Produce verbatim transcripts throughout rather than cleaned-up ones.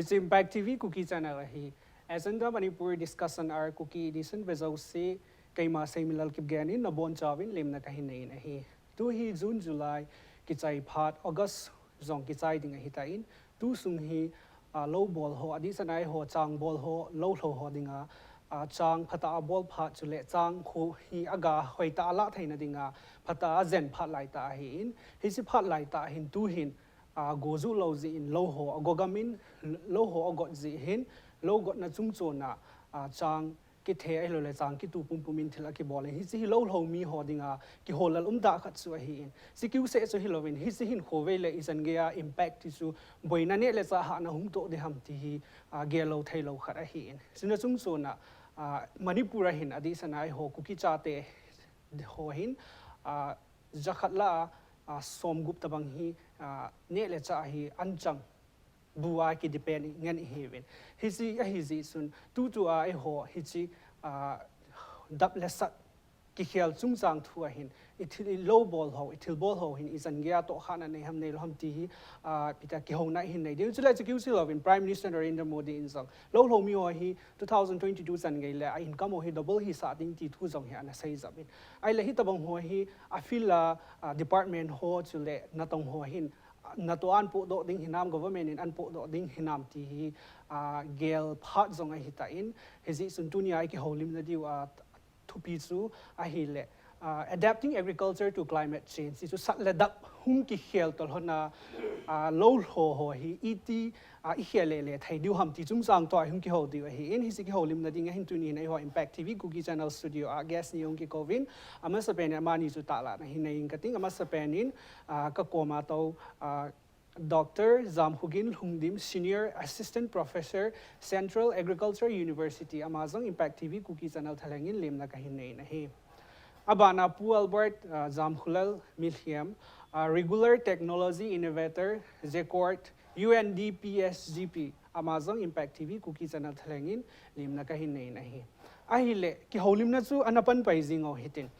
Hiche Impact T V Kuki Channel ahi. Agenda Manipur Discussion Hour Kuki Edition vejouse, keima Seimilal Kipgen in nabonchauvin lemna kahin nei in ahi. Tu hi June, July kichai phat, August jong kichai ding ahitan, tu sung hi, ah, lou bol ho, adeh sanga eiho chang bol ho, lou lho ho dinga, ah, chang phatah a bol phat chule chang khu hi aga hoitah a lah theina dinga phatah a jen phat laitah ahin, hiche phat laitah hin tu hin, ah, go ju lou jeh in lou ho ago gam in, lou ho agot jeh hin, lou gotna chungchon a, ah, chang kithe ahilouleh chang kitu pumpum in thil akibol in, hiche hi lou lho mi ho dinga kiholal umtah khat chu ahin. Hiche kiuseh chu hilouvin, hiche hin khovei le ichan gei a impact ti chu boina neh le chah hahna hung toh ding ham ti hi, ah, gel lou thei lou khat ahin. Hichena chungchon a, ah, Manipur a hin adeh sanga eiho Kuki chate ho hin, ah, jakhat lah a, ah, somgup tobang hi, ah, neh le chah hi anchang bu a ki depend ngen ihiuvin. Hiche ahi jeh chun, tutua eiho hiche, ah, dap le sat kikhel chungchang thu a hin, ithil, ilou bol ho, ithil bol ho hin ichan gei a tohkhahna nei ham nei lou ham ti hi, ah, ipi ti kihouna ihin nei diu. Chule chu kiuseh louvin Prime Minister Narendra Modi in jong lou lho mi ho hi two thousand twenty-two chan gei le a income ho hi double hisah ding ti thu jong hi ana seijep in. Ahile hitobang ho hi a field a, ah, department ho chule natong ho hin natoh a ahin pohdoh ding hinam, government in ahin pohdoh ding hinam ti hi, ah, gel phat jong ahitan, hijeh chun tunia ikihoulimna diu a thupi chu ahile, ah, Adapting Agriculture to Climate Change, hichu sat le dap hung kikhel toh lhon a, ah, lou lho ho hi iti, ah, ikhel le le thei diu ham ti chungchang toh a hung kihou diu ahin, hiche kihoulimna ding a hin tuni hin eiho Impact T V Kuki Channel studio a guest ni hung kikouvin, amasapen in amani chu tahlanna hin nei inge kating, amasapen in, ah, kakoma tou, ah, Doctor Jamkhogin Lhungdim, Senior Assistant Professor, Central Agriculture University, ama jong Impact T V Kuki Channel thalheng in lemna kahin nei in ahi. Abana Pu Albert, ah, Jamkholal Milhiam, ah, Regular Technology Innovator, JCORT, U N D P S G P, ama jong Impact T V Kuki Channel thalheng in lemna kahin nei in ahi. Ahile, kihoulimna chu ana panpai jing u hitin.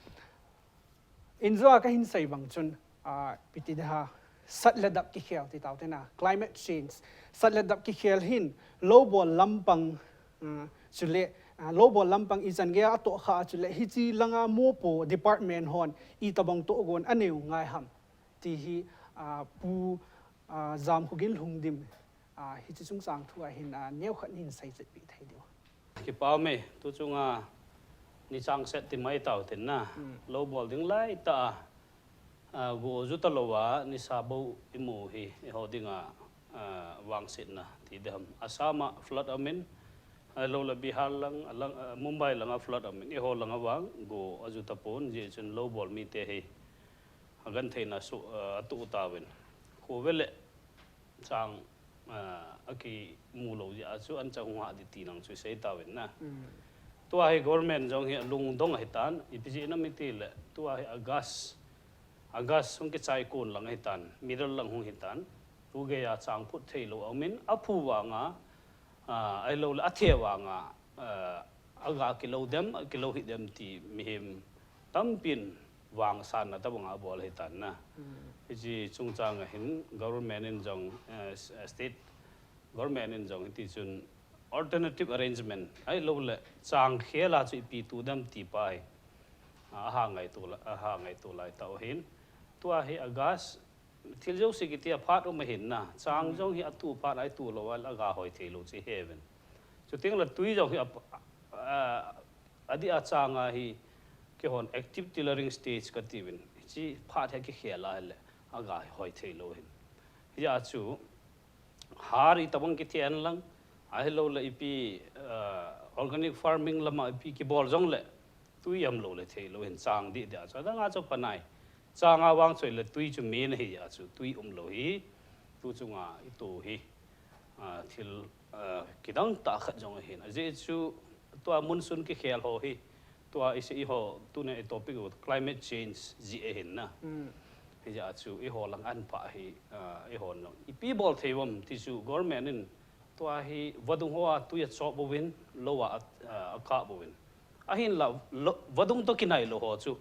Injo a kahin sei bang chun, ah, ipi ti ding ham, sat le dap kikhel ti tau te na, climate change. Sat le dap kikhel hin, lou bol lampang, ah, chule, ah, lou bol lampang ichan gei a atohkhah a chule, hiche langa mopo department hon itobang tohgon anei u ngai ham ti hi, ah, Pu, ah, Jamkhogin Lhungdim, ah, hiche chungchang thu a hin, ah, neokhat nahin seichetpeh thei diu. Kipa ume, tu chunga ni chang set ti mai tau tin na. Hmm. Lou bol ding laitah a, ah, go ju talou a, nisa bou imu hi, eiho dinga, ah, vangsetna ti ding ham. Assam a flood aumin, ahilouleh Bihar lang, alang, ah, Mumbai langa flood aumin, eiho langa vang go aju tapon, hijeh chun lou bol mite hi agentheina su, ah, atuh tauvin. Khovei le chang, ah, akimu lou jeh a chu anchang hung hah ding ti nang chu sei tauvin na. Mm. Tua hi government jong hi alungdong ahitan, ipi jeh ham itile, tua hi August, August hung kichai kon lang ahitan, middle lang hung hitan, tu geiya chang phut thei lou aumin, aphu vanga, ah, ahilouleh athe vanga, ah, aga kilou dem, akilou hih dem ti mihem tampin vangsetna tobanga abol ahitan na. Hmm. Hiche chungchang a hin government in jong, eh, s-, eh, state government in jong hiti chun alternative arrangement ahilouleh chang khel a chu ipi tu dem ti pa hi, ah, aha ngaito la-, aha ngaito laitah u ahin. Tua hi August, thil jouse kiti a phat um ahin na, chang, hmm, jong hi atu phat a itu lou a aga hoi thei lou chu iheuvin. Chuteng le tui jong hi a, a, adeh a chang a hi keihon active tillering stage katiuvin. Hiche phat hi akikhel a hile aga hoi thei lou ahin. Hijeh a chu har itobang kithen lang, ahilouleh ipi, ah, organic farming lama ipi kibol jongle, tui umlou le thei lou ahin chang deh deh a chu. Adang a chu panai. Chang a vang choi le tui chu main ahi a chu. Tui umlou hi, tu chunga itu hi, ah, thil, ah, kidang tah khat jong ahin. Ajeh chu tua monsoon kikhel ho hi, tua isei eiho, tuni i topic u climate change jeh ahin na. Hmm. Hijeh a chu eiho lang an pha hi, ah, eihon jong ipi bol thei uvam ti chu government in tua hi vadung hoa tui achop uvin, lou a, ah, akap uvin. Ahinla, lou, vadung toh kinai lou ho chu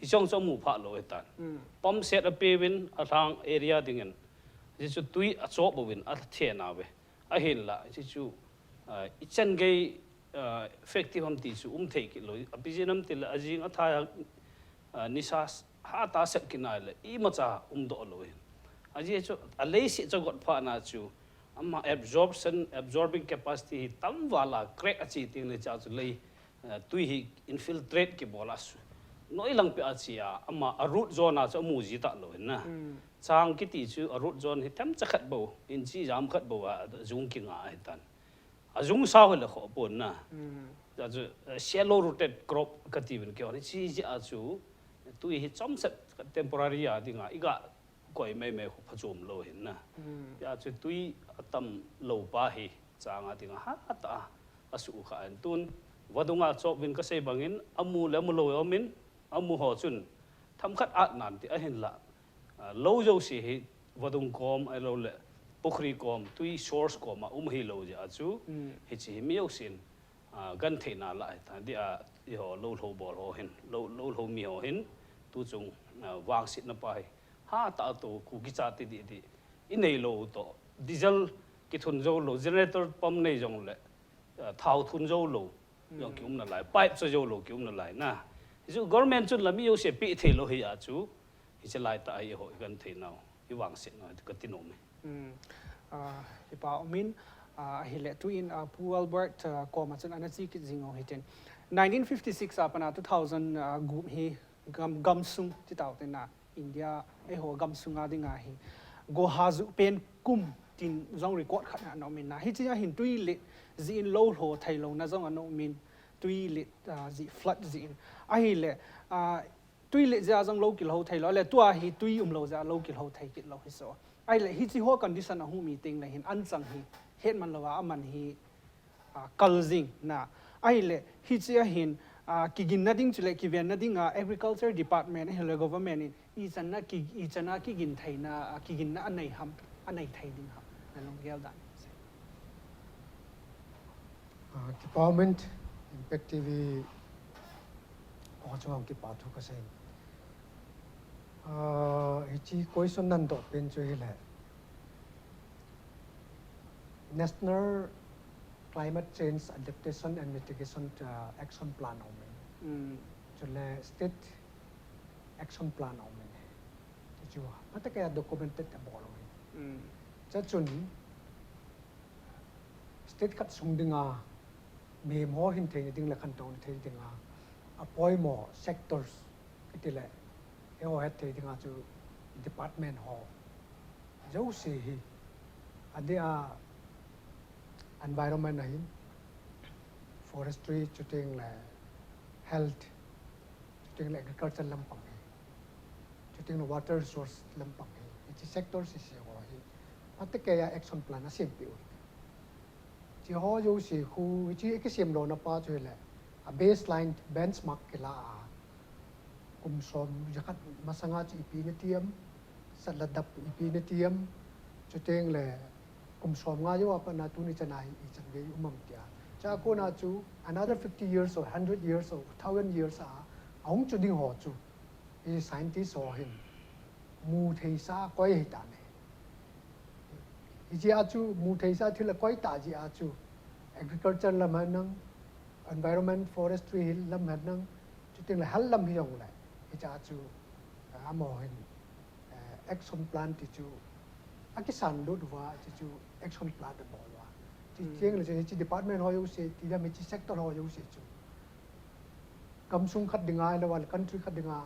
hiche jong chu amu phah lou ahitan. Hmm. Pump set apeuvin, alhang area dingin. Hijeh chu tui achop uvin, athe nauve. Ahinla, hichu, ah, ichan gei, ah, effective ham ti chu um thei kit lou. Ipi jeh ham itile, ajing athai a, ah, nisa s-, hatah a sep kit nale, imacha umdoh lou ahin. Ajeh chu, aleiset chu agot phat na chu, ama absorption, absorbing capacity hi tam val a crack ache teng le hiche chu lei, ah, tui hi infiltrate kibol a su. Noi lang peh a che a, ama a root zone a chu amu ji talou ahin na. Chang kiti chu a root zone hi themcha khat bou, inch jam khat bou a jung kinga ahitan. Ajung sao hile khoh pon na. Hiche chu, eh, shallow rooted crop kati uvin keiho. Hiche jeh a chu tui hi chomset temporary a dinga iga koi mai mai khu phachom lou ahin na. Hiche chu tui atam lou pa hi chang a dinga hatah a asuh kha ahin tun. Vadung a chop uvin kasei bangin amu le amu lou aumin, amu ho chun themkhat at nan ti ahinla, ah, lou jouse hi vadung kom, ahilouleh pukhri kom, tui source kom a um ahilou jeh a chu, hiche hi mi jousen, ah, gentheina la ahitan, dia, eiho lou lhou bol ho hin, lou, lou lhou mi ho hin, tuchung, ah, vangsetna pa hi, hatah a tou, Kuki chate didi, inei lou toh, diesel kithun jou lou, generator pump nei jongle, ah, thao thun jou lou jong kium nalai, pipe cho jou lou kium nalai na. Hichu government chun la mi jouse peh thei lou hi a chu, hiche lai tah a eiho igenthei nau, ivangset nau, kati nom e. Ah, kipa umin, ah, ahile tuin, ah, Pu Albert, ah, koma chun ana che kit jing u hitin. Nineteen fifty-six a pat a two thousand, ah, gup hi gam, gamsung ti tau te na. India, eiho gamsunga dinga hi, goha juh pen kum tin jong record khat ana umin na. Hiche a hin tui le jeh in lou lho thei louna jong ana umin, tui le, ah, jeh flood jeh in. Ahile, ah, tui le jeh a jong lou kilho thei lou, le tua hi tui umlou jeh a lou kilho thei kit lou hi so. Ahile, hiche ho condition a hung mi teng le hin anchang hi, hetman lou a, aman hi, ah, kal jing na. Ahile, hiche a hin, ah, kiginna ding chule kivenna dinga Agriculture Department ahile government in ichan a ki, ichan a kigin theina, ah, kiginna anei ham, anei thei ding ham. Na lunggel dan. Ah, kipa umin, Impact T V ho chunga kipa thu kasei. Ah, hiche question nadoh pen chu hile. National Climate Change Adaptation and Mitigation, uh, Action Plan aumin. Chule State Action Plan aumin. Hichu, phatah a documented abol umin. Chuchun, state khat sung dinga, mihem ho hin theina ding le khantouna thei dinga, apoimo sectors, kiti le, eiho het thei dinga chu department ho jouse hi, adia environment ahin, forestry, chuteng le health, chuteng le agriculture lampang hi, chuteng le water resource lampang hi, hiche sector sese ho hi, phatah a action plan asempeh u. Hiche ho jouse khu, hiche kisem louna pa chu hile, a baseline benchmark kila a, kum som jakhat masanga chu ipi nati am, sat le dap ipi nati am, chuteng le kum som nga jou a pat a tuni chan a hi ichan gei um am tia. Chua kona chu another fifty years or hundred years or thousand years a, ahung chu ding ho chu, hi scientist ho hin mu theisa koi ahitan e. Hiche a chu mu theisa thil akoi tah jeh a chu agriculture lam henlang, environment, forestry hi lam henlang, chuteng le health lam hijongle, hiche a chu, ah, amaho hin, eh, action plan ti chu akisan lut uva, hiche chu action plan abol uva. Hiche cheng le chu hiche department ho jouse, ti lam hiche sector ho jouse chu gamsung khat dinga, ahilou le country khat dinga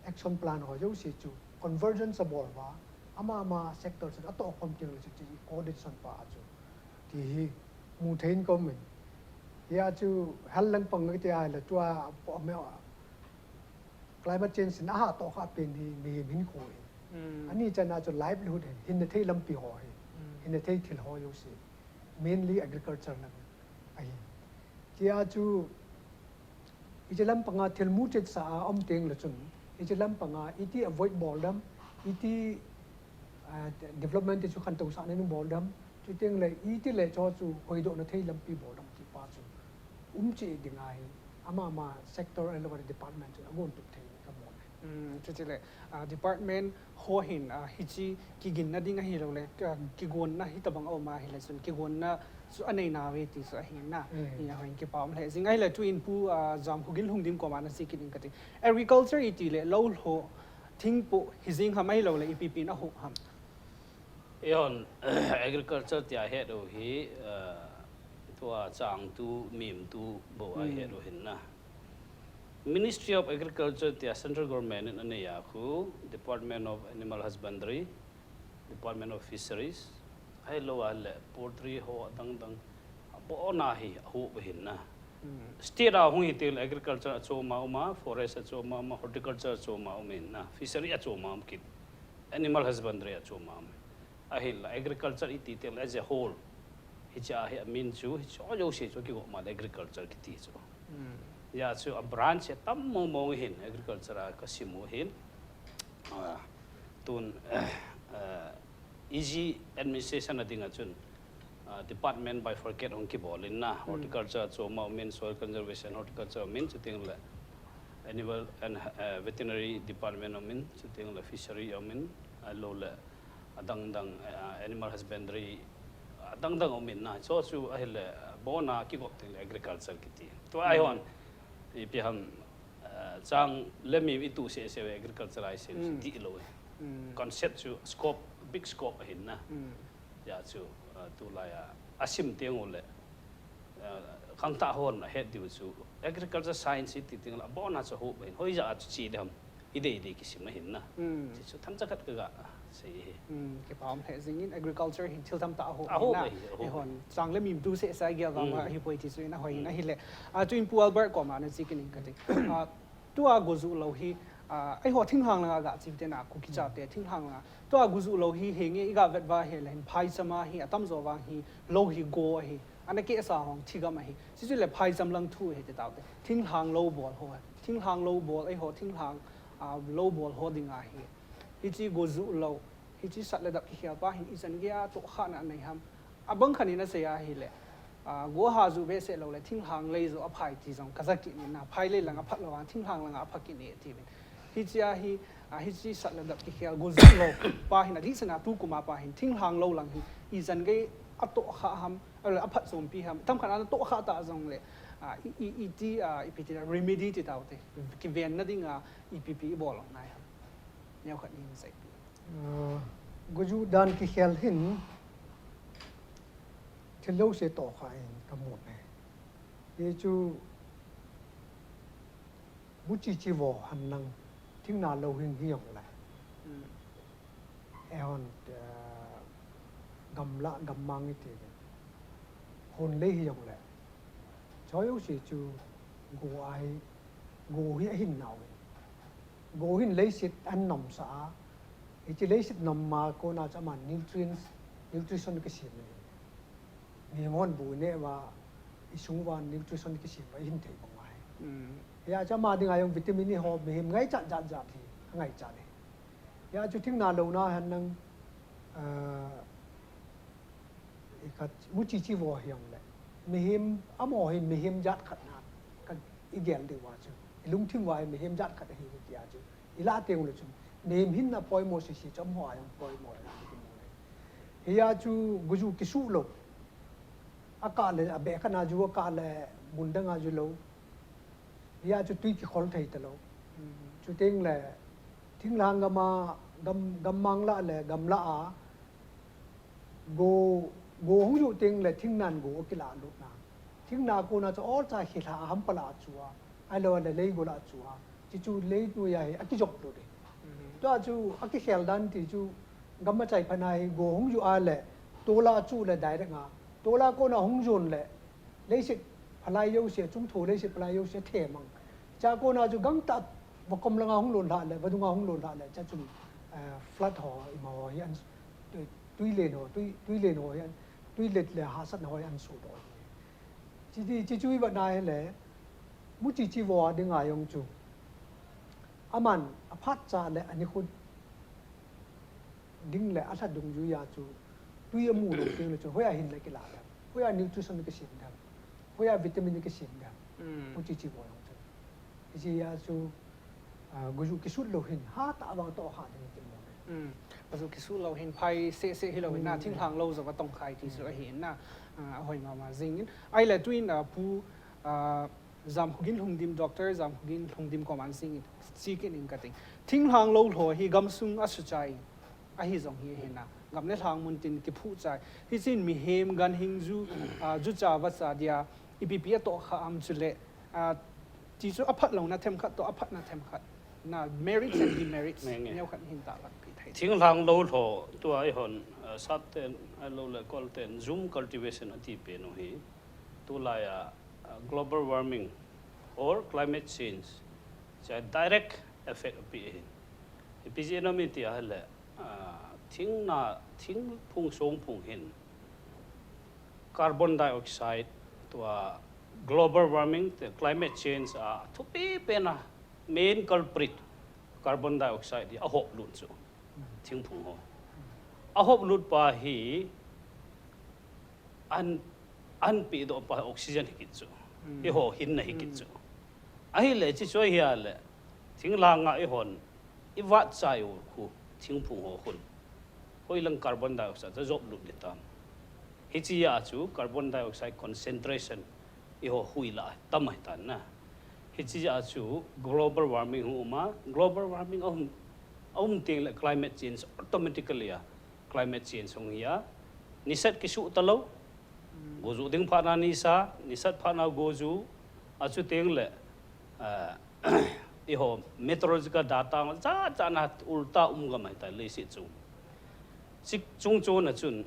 action plan ho jouse chu convergence abol uva, ama ama sector chun atohkhom teng le chu hiche coordination pa chu, ti hi mu thei in ka um in. Hia chu health lampang kiti ahile tua climate change in ahatoh kha pen hi mihem hinkho hi. Ani chan a chu livelihood hi, hinna thei lampi ho hi, hinna thei thil ho jouse, mainly agriculture lam ahi. Hia chu hiche lampanga thil mu chetsa a um teng le chun, hiche lampanga iti avoid bol dam, iti, ah, development ti chu khantousahna in bol dam, chuteng le iti le cho chu hoidohna thei lampi bol dam ti pa chu um cheh dinga hi, ama ama sector ahilou le department chun agontup thei in ka mu e. Chuti le department ho hin hichi kiginna ding ahilouleh kigonna hitabang a um ahile chun kigonna chu anei nauve ti chu ahi na. Hiya hin kipa um lheh jing ahile tuin Pu Jamkhogin Lhungdim koma na sei kit in kati. Agriculture iti le lou lho, thingpoh hijing ham ahilouleh ipi pi na ho ham? Eihon agriculture tia het u hi tua changtu, mimtu bou a het u hin na. Ministry of Agriculture tia central government in anei a khu Department of Animal Husbandry, Department of Fisheries, ahilou a le poultry ho adang dang abona hi ahup u hin na. State a hung hi teng le agriculture achom a um a, forest achom a um a, horticulture achom a um in na, fishery achom a um kit, animal husbandry achom a um. Ahinla agriculture iti teng le as a whole, hiche a hi amin chu hiche jouse chu kigop ma le agriculture kiti chu. Hiya chu a branch atam mong mong hin agriculture a kasim u hin tun easy administration a dinga chun department bifurcate hung kibol in na, horticulture chu um a um in, soil conservation, horticulture um in, chuteng le animal and veterinary department um in, chuteng le fishery um in, ahilou le adang dang animal husbandry adang dang um in na, chu chu ahile abona kigop teng le agriculture kiti. Tua eihon ipi ham chang le mim itu seh seh ve agriculture a hi seh dihlou e. Concept chu scope, big scope ahin na. Hiya chu tulai a asim teng u le khangthah hon ahet diu chu agriculture science iti teng le abona chu ahup ahin, hoija a chu che ding ham, idei dei kisim ahin na. Hichu themcha khat kaga sei hi. Kipa um lheh jing in, agriculture hin thil tamtah ahup ahin na. Eihon chang le mim tu seh seh a gel vang ahipoi ti chu in ahoi in ahile. Tuin Pu Albert koma na sei kit in kati. Tua gojuh lou hi eiho thinglhang langa ga chi u te na, Kuki chate thinglhang langa. Tua gojuh lou hi henge iga vet uva ahile hin phaicham a hi atamjo vang hi lou hi go ahi. Ana kehsa hong thigam ahi. Chuchu le phaicham lang thu ahi ti taute. Thinglhang lou bol ho, thinglhang lou bol eiho thinglhang lou bol ho dinga hi hiche gojuh lou, hiche sat le dap kikhel pa hin ichan geiya tohkhahna anei ham? Abang khat in asei ahile go ha juh behseh lou le thinglhang lei joh aphai ti jong kaja kit in na, phai lei langa phat lou vang thinglhang langa apha kit e tiuvin. Hiche a hi hiche sat le dap kikhel gojuh lou pa hin adehset a tukum a pa hin thinglhang lou lang hi ichan gei atohkhah ham, ahile aphatchompi ham? Tamkhat a ana tohkhah ta jongle iti, ipi ti, remedy ti taute, kivenna dinga ipi pi ibol ngai ham? Neokhat in seipeh. Gojuh dan kikhel hin thil jouse tohkhah in kamu e. Hichu muchi chi vo henlang, thingna lou hing hijongle, eihon gamlah gammang iti, hon lei hijongle, chu jouse chu go ahi, go hi ahin nau e. Go hin leiset ahin nomsah a, hiche leiset nom a kona chu aman nutrients, nutrition kisem e. Mihem hon bu ineh uva, isung uva nutrition kisem uva ihin thei bang ahi. Hiya chu ama dinga jong vitamin ho mihem ngaichat jat jat hi angaichat e. Hiya chu thingna louna henlang, ikhat muchi chi vo hijongle, mihem amaho hi mihem jat khat na, ka igel diu va chu, ilungthim uva hi mihem jat khat ahi tia chu ilah teng ule chun mihem hinna poimo sese chu amaho a jong poimo ahi. Hiya chu gojuh kisuh lou, akah le abeh khat na ju akah le mun dang a ju lou. Hiya chu tui kikhol thei talou. Chuteng le thinglhang gam a, gam, gammang lah le gamlah a go, go hung juh teng le thingnan go akilah lut na. Thingna kona chu olcha khilha a hampa lah a chu a, ahilou le leigo lah a chu a, chuchu leinoi a hi akijop lut e. Tua chu akikhel dan ti chu gam a chai phat na hi go hung juh a le tol a chu le direct a, tol a kona hung jon le leiset phalai jouse, chungthu leiset phalai jouse themang. Chua kona chu gangtah vakom langa hung lon lhah le, vadunga hung lon lhah le, chua chun flood ho, ima ho hi an, tuilen ho, tui, tuilen ho hi an, tuilet le hahsatna ho hi an sodoh. Chuti, chuchu ivet na hile, muchi chi vo a dinga jong chu aman aphatcha le anikho ding le alha dungjui a chu tui amu lou teng le chun hoiya hin le kilah dem, hoiya nutrition kisem dem, hoiya vitamin kisem dem, muchi chi vo jong chu. Hiche a chu Ah, goju kisut lou hin, hatah vang toh kha ding ti mo. Hmm. Goju kisut lou hin, phai seh seh hilou hin na, hmm, thinglhang lou jong atong khai ti chu, hmm, ahi na. Ah, ahoi mama jing in. Ahile tuin, ah, Pu, ah, Jamkhogin Lhungdim, Doctor Jamkhogin Lhungdim koma hin sing in, sik in kating. Thinglhang lou lho hi gamsung asuchai. Ahi jong hi, hi na, gam le lhang mun tin kiphuh chai. Hichun mihem ganhing ju, ah, jucha vacha dia, ipi pi atoh kha am chule, ah, ti chu aphat louna themkhat toh, aphatna themkhat. Na merits and demerits. Nge, nge. Neo khat hin talak pi thei. Thinglhang lou lho, tua eihon, ah, sap ten, ahilou le kol ten, Zoom cultivation ati pen u hi. Tulai a, ah, global warming or climate change. Cha direct effect api ahi. Ipi jeh inem iti ahile, ah, thingna, thingphung songphung hin carbon dioxide tua global warming, te climate change a thupi pen a main culprit carbon dioxide hi ahop lut chu. Thingphung ho. Ahop lut pa hi an, an pe doh pa oxygen hi kit chu. Hmm. Eiho hinna hi kit chu. Hmm. Ahile chi choi hia le, thinglhang a eihon, i vat chai u khu, thingphung ho khun. Hoilang carbon dioxide cha jop lut le tam. Hichi a chu carbon dioxide concentration eiho hui la tam ahi tan na. Hichi a chu global warming hung um a, global warming a um, a um teng le climate change automatically a, climate change hung hi a, nisat kisuh talou, hmm, goju ding phat na nisa, nisat phat na goju, achu teng le, ah, eiho meteorological data nga cha cha na ulta um gam ahi ta leiset chung. Chik chung chon a chun,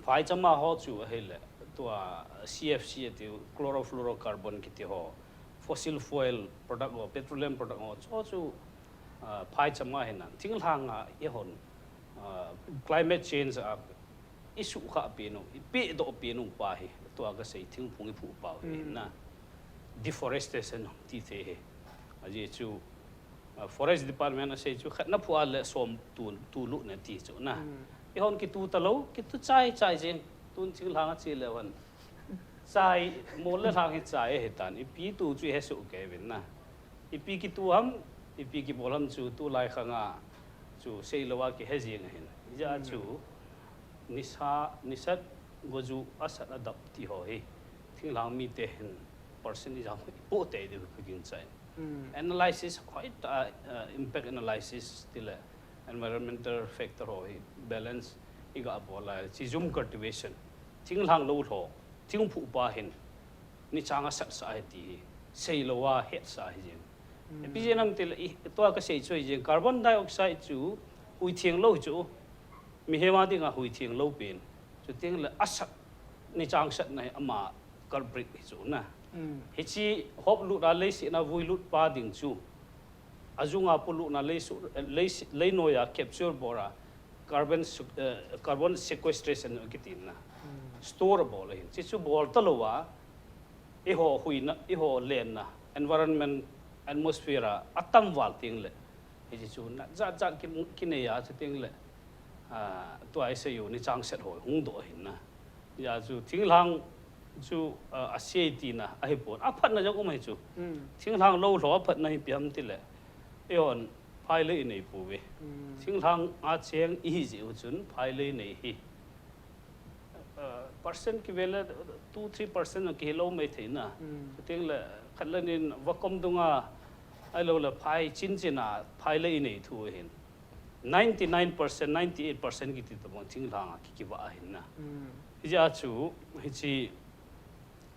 phaicham a ho chu ahile, tua C F C ati, chlorofluorocarbon kiti ho, fossil fuel product ho, petroleum product ho, chu chu, ah, phaicham a hin a, thinglhang a eihon, ah, climate change a, i sukha pen u, i pedoh pen u pa hi, tua kasei thingphung i phuh pa u hi, hmm, na. Deforestation ti thei hi. Ajeh chu, ah, Forest Department asei chu khat na phuh a le som tu, tu lut na ti chu na. Hmm. Eihon kitu talou, kitu chai chai jeng, tun thinglhang a che le van. Chai, mol le lhang hi chai ahi tan, ipi tu chu i he soh kei uvin na. Ipi kitu ham, ipi kibol ham chu tulai khang a chu seilou a kihe jing ahin. Hijeh a chu, hmm, nisa, nisat goju asat adap ti ho hi. Thinglhang mite hin percent ijat hi ipoh tei diu kagingchai. Hmm. Analysis, quite, uh, uh, impact analysis ti le environmental factor ho hi balance iga bol a, chi Zoom cultivation. Thinglhang lou lho, thingphung pa hin, nichang asat sa ahi ti hi, seilou a het sa ahi jeng. Hmm. Ipi jeh inem ti le, i, tua kasei chu ahi jeng, carbon dioxide chu, hui theng lou chu, mihem a dinga hui theng lou pen. Chuteng le asat, nichang satna hi ama culprit hi chu na. Hmm. Hichi hop lut a leiset na vui lut pa ding chu. Ajung a polut na lei su-, lei si-, leinoi a capture bol a carbon su-, eh, carbon sequestration kiti na. Hmm. Store bol ahin. Chi chu bol talou a, eiho huina, eiho lenna, environment, atmosphere a, atam val teng le. Hichi chu na, jat jat ki, kinei a chu teng le. Ah, tua isei u nichang set ho hung doh ahin na. Hijeh a chu thinglhang chu, ah, asei tina ahipon. Aphatna jong um ahi chu. Hmm. Thinglhang lou lho aphatna hi ipi ham ti le. Eihon phai le inei pouve. Hmm. Thinglhang a cheng ihi jeh u chun phai le inei hi. Ah, percent kivel le two, three percent kihi lou mai thei na. Hmm. Chuteng le khat le nin vacuum dunga ahilou le phai chin chin a phai le inei thu ahin. Ninety-nine percent, ninety-eight percent kiti tabang thinglhang a ki, kivah ahin na. Hmm. Hijeh a chu, hichi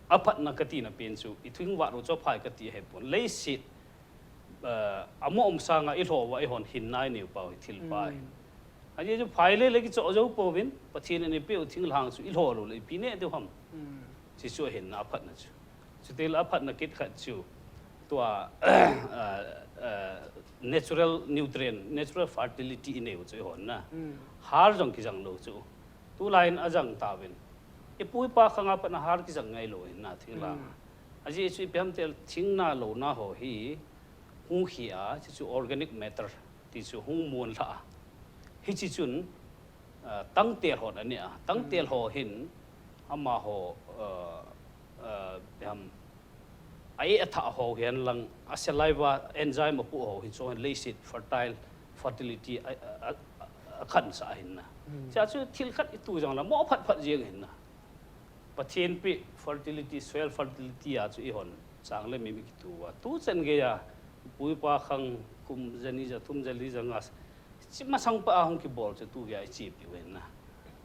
aphatna katina pen chu, i thing vah u chu aphai kati ahipon. Leiset, eh, amo um sanga i lho uva eihon hinna inei u pa hi thil pa hi. Hmm. Ajeh chu phai le le kichoh jou pouvin, Pathen in eipeh u thinglhang chu i lho lou le ipi neh diu ham. Hmm. Chi chu ahin na aphatna chu. Chuteng le aphatna kit khat chu, tua, ah, ah, natural nutrient, natural fertility inei u chu eihon na. Hmm. Har jong kijang lou chu. Tulai in ajang tauvin. Ipu ipa khang a pat na har kijang ngailou ahin na thinglhang. Hmm. Ajeh chu ipi ham ti le thingna louna ho hi hung hi a, chi chu organic matter ti chu hung mun lha a. Hichi chun, ah, tangtel hon anei a. Tangtel, hmm, ho hin amaho, ah, ah, ipi ham, a e, athah ho hihen lang, a saliva enzyme apoh ho hin, chu hin leiset fertile, fertility a, a, a, a khansah ahin na. Hmm. Chua chu thil khat itu jong la, mo phat phat jeng ahin na. Pathen peh fertility, soil fertility a chu eihon chang le mim ikitu uva. Tuchan geiya, pu ipa khang kum jani jathum jali janga, chi masang pa a hung kibol chu tugeiya ichepi u ahin na.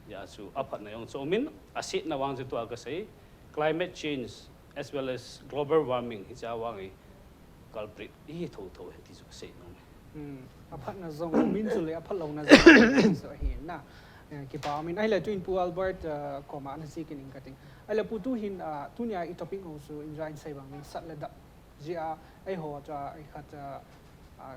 Hijeh chun aphatna jong chu umin, asetna vang chu tua kasei, climate change as well as global warming hiche a vang hi culprit ihi thotho ahi ti chu kasei nom e. Hmm. Aphatna jong umin chule aphatlouna jong umin chu ahi na. Eh, kipa umin. Ahile tuin Pu Albert, eh, koma nache kit ing kating. Ahile Pu tuhin, ah, tunia i topic ho chu inja in sei bang in sat le dap jeh a, eiho chu, ah, ikhat, ah, ah,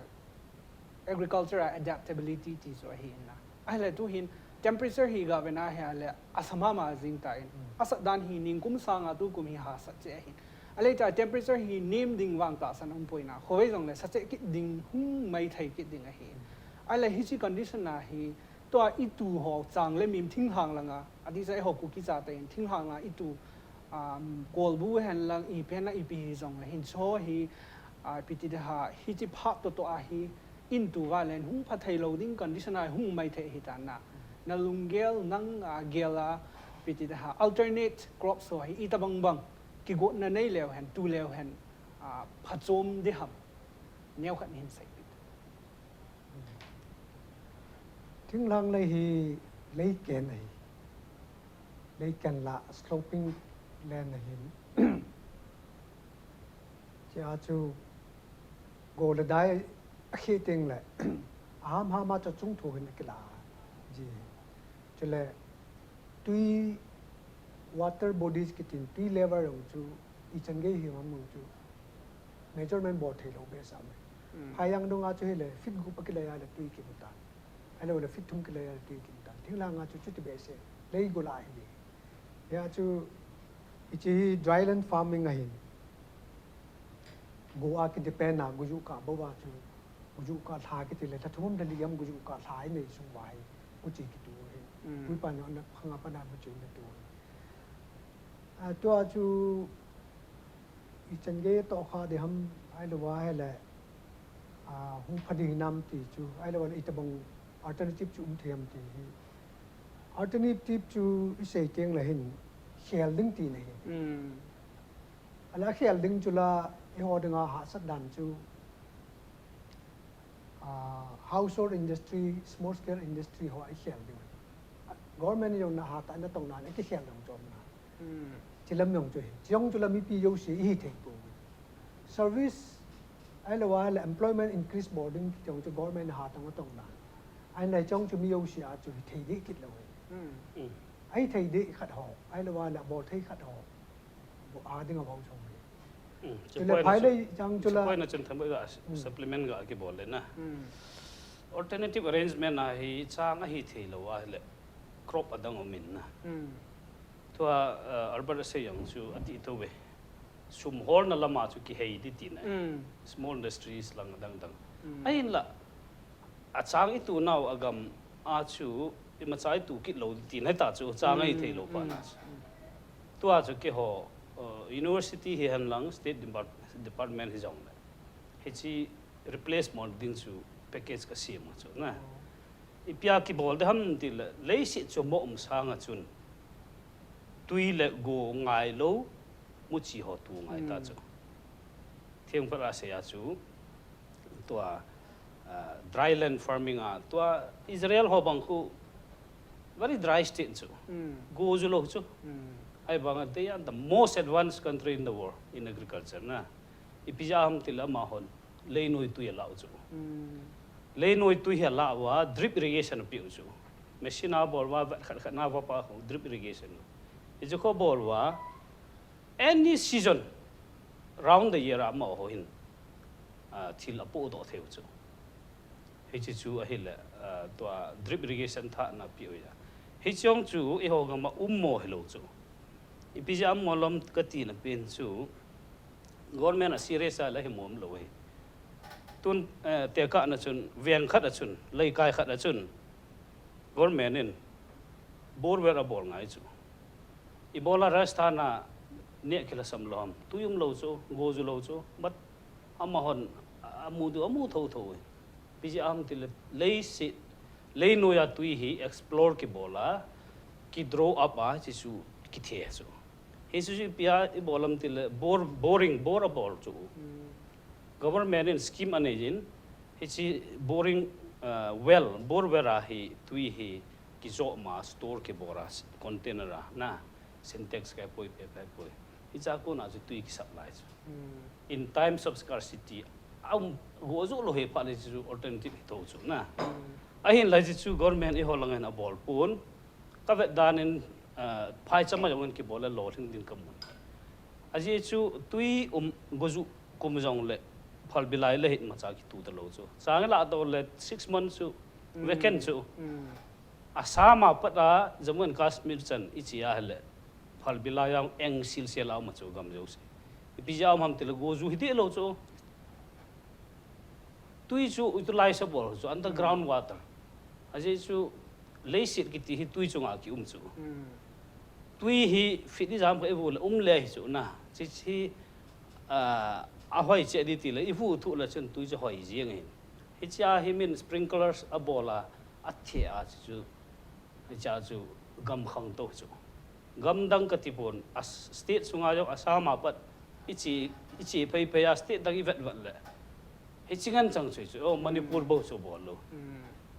agriculture a adaptability ti chu ahi in na. Ahile tuhin temperature hi gavena ahile asa mama jing tan. Mm. Asat dan hi ningkum sanga tukum hi hahsat cheh ahin. Ahile ta temperature hi nem ding vang tahsan umpoi na. Khovei jongle sa cheh kit ding, hung mai thei kit ding ahi. Ahile hiche condition a hi tua itu ho chang le mim thinglhang langa, adeh cha eiho Kuki chate in thinglhang a itu, um, kolbu hen lang ipi hen lang ipi hijongle hin chu hi, ah, ipi ti ding ham, hiche phat toh toh a hi, in tu va len hung pha thei lou ding condition a hung mai thei ahi tan na. Na lunggel nang, ah, gel a, ipi ti ding ham, alternate crops ho hi itobang bang kigotna nei leu hen, tu leu hen, ah, phachom ding ham. Neokhat hin sei peh. Thinglhang lei hi lei ken ahi. Lei ken la sloping land ahin. Chua chu go le dai akhel teng le, aham ham a chu chungthu hin akilah ji. Chule tui, water bodies kitin, tui level jong chu ichan gei hi ham jong chu measurement bol thei lou behseh me. Mm. Phaijang dunga chu hile feet gup akilei a le tui kimu tan. Ahilou le feet thum kilei a le tui kimu tan. Thinglhang a chu chuti behseh. Lei go la ahi. Hijeh chun hiche hi dry land farming ahin. Go a kidepend a, go ju kah bou a chu. Go ju kah lha kiti le, lha thum lha li ham go ju kah lha inei sung uva hi. Go che kitu ahi. Mm. Pu ipa neo na khang a pat a go che natu ahi. A, tua chu ichan gei tohkha ding ham, ahilou va hile, a, hung pha ding hinam ti chu, ahilou va itobang alternative chu um thei ham ti hi. Alternative chu isei teng le hin khel ding tina ahi. Mm. Ahile khel ding chu la, eiho dinga hahsat dan chu, ah, household industry, small scale industry ho a ikhel diu. Government jong na hatah a natong nan, ikikhel jong chu um na. Hmm. Chilam jong chu hi. Chujong chu la mipi jouse ihi thei pou. Service, ahilou va le employment increase bol ding jong chu government hatah a natong nan. Ahinla chujong chu mi jouse a chu hi thei deh kit lou hi. Hmm. Hmm. Ahi thei deh khat ho, ahilou va le bol thei khat ho. Bo a ding a bol chom hi. Hmm, chule chu point phai na lei chu, chang chu chu la. Point na chun themgoi ga, hmm, supplement ga kibol le na. Hmm. Alternative arrangement a hi chang ahi thei lou a le crop adang um in na. Hmm. Tua, uh, Albert asei jong chu ati tou ve. Sum holna lama chu kihei ding tina. Hmm. Small industries lang adang dang. Hmm. Ahinla, achang itu nau agam a chu imacha itu kit lou tina ta chu chang ahi thei lou pa na. Hmm. Tua chu keiho, uh, university hihen lang state depart-, department hijong le. Hiche replacement ding chu package kasem a chu na. Oh. Ipi a kibol ding ham ti le, leiset chu mo um sang a chun. Tui le go ngai lou, muchi ho tu ngai ta chu. Hmm. Theng phat a sei a chu, tua, ah, dry land farming a, tua Israel ho bang khu very dry state chu. Hmm. Go ju lou chu. Hmm. Ahivang a, they are the most advanced country in the world in agriculture na. Ipi jeh ham ti le amahon leinoi tui alah u chu. Hmm. Leinoi tui hi alah uva, drip irrigation apeh u chu. Machine a bol uva, vet khat khat na va pa khu, drip irrigation. Hichu khu bol uva, any season, round the year a amaho hin, ah, thil apoh doh thei u chu. Hiche chu ahile, ah, tua drip irrigation thahna apeh u ahi. Hiche jong chu eiho gam a um mo hilou chu. Ipi jeh a um mo lom kati na pen chu, government a serious a la hi mo um lou ahi. Tun, eh, tekah na chun, veng khat a chun, leikai khat a chun, government in borewell abol ngai chu. Ibola Rajasthan a neh kilhasam lou ham. Tui umlou chu, go ju lou chu. But amahon, amu diu, amu thotho e. Ipi jeh ham tile, leiset, leinoiya tui hi explore kibol a, ki draw up a, hichu kithe chu. Hichu chu ipi a ibol ham tile, bore, boring, bore abol chu. Government in scheme anei jin, hiche boring, uh, well, bore well a hi, tui hi, kijoh ma, store kibol a, container a, na, Sintex kaipoi, ipi kaipoi. Hicha kona chu tui ki supply chu. In times of scarcity, aum, go ju lou hi phat le chu alternative hi tho chu, na. Ahinla hichu government eiho lang hin abol pon. Ka vet dan in, ah, phaicham a jong in kibol le lolhing ding ka mun. Ajeh chu tui um, go ju kum jong le phalbi lai le hi imacha kitu talou chu. Chang i lah to le six months chu, vacant chu. Assam a pat a, Jammu and Kashmir chan i che a hile, phalbi lai a eng silsel a um a chu gam jouse. Ipi jeh a um ham tile go ju hi deh lou chu. Tui chu utilize abol chu underground water. Ajeh chu leiset kiti hi tui chunga kium chu. Tui hi fit ijat ham khat i vuh le um le hi chu na. Hiche hi, ah, ahoi cheh ding tile i vuh thuh le chun tui chu hoi jeng ahin. Hiche a hi min sprinklers abol a, athe a chu, hiche a chu gam khangtou chu. Gam dang kati pon, a s-, state sunga jong Assam a pat i che, i che phei phei a state dang i vet vet le. Hiche ngen chang chu chu, oh, Manipur bou chu bol lou.